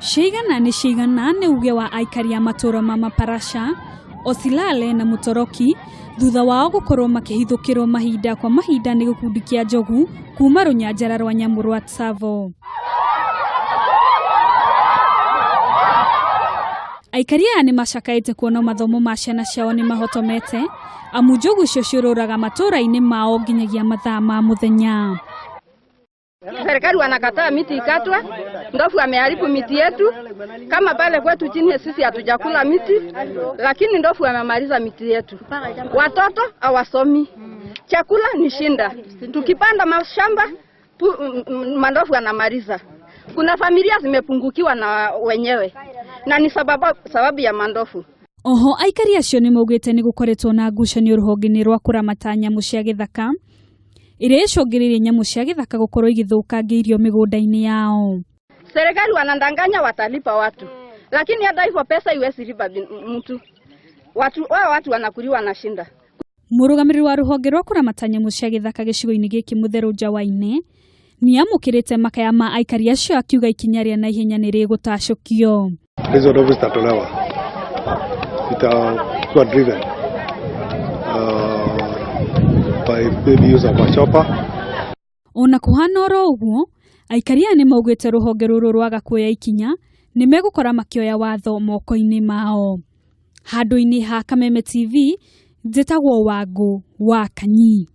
Ciigana nĩ ciigana nĩ uge wa aikari a matũra ma Maparasha, Osilale na Mũtoroki thutha wao gũkorwo makĩhithũkĩrwo mahinda kwa mahinda nĩ gĩkundi kĩa njogu kuma rũnyanjara rwa nyamũ rwa Tsavo. Aikari aya nĩ macakaĩte kuona mathomo ma ciana ciao nĩ mahotomete amu njogu icio ciũrũraga matũra-inĩ mao nginyagia mathaa ma mũthenya. Serikali wanakataa miti ikatwe, ndofu ameharibu miti yetu. Kama pale kwetu chini sisi hatujakula miti, lakini ndofu amemaliza miti yetu. Watoto hawasomi, chakula ni shinda. Tukipanda mashamba mandofu anamaliza. Kuna familia zimepungukiwa na wenyewe na ni sababu ya mandofu. Oho aikari acio nĩ maugĩte nĩ gũkoretwo na ngucanio rũhonge-inĩ rwa kũramata nyamũ cia gĩthaka ĩrĩa ĩcũngĩrĩirie nyamũ cia gĩthaka gũkorwo igĩthũkangia irio mĩgũnda-inĩ yao. Serikali wanadanganya watalipa watu, lakini hata hivyo pesa iwezi lipa mtu. Watu wao watu wanakuliwa na shinda. Mũrũgamĩrĩri wa rũhonge rwa kũramata nyamũ cia gĩthaka gĩcigo-inĩ gĩkĩ Mũtherũ Njawainĩ nĩamũkĩrĩte makaya ma aikari acio akiuga ikinya rĩa naihenya nĩ rĩgũtacũkio. Hizo ndovu zitatolewa, itakuwa driven by maybe use of a chopper. Ona kũhana oro ũguo, aikari aya nĩ maugĩte rũhonge rũrũ rwaga kuoya ikinya nĩ megũkora makĩoya watho moko-inĩ mao. Handũ-inĩ ha Kameme TV, njĩtagwo Wangũ wa Kanyi.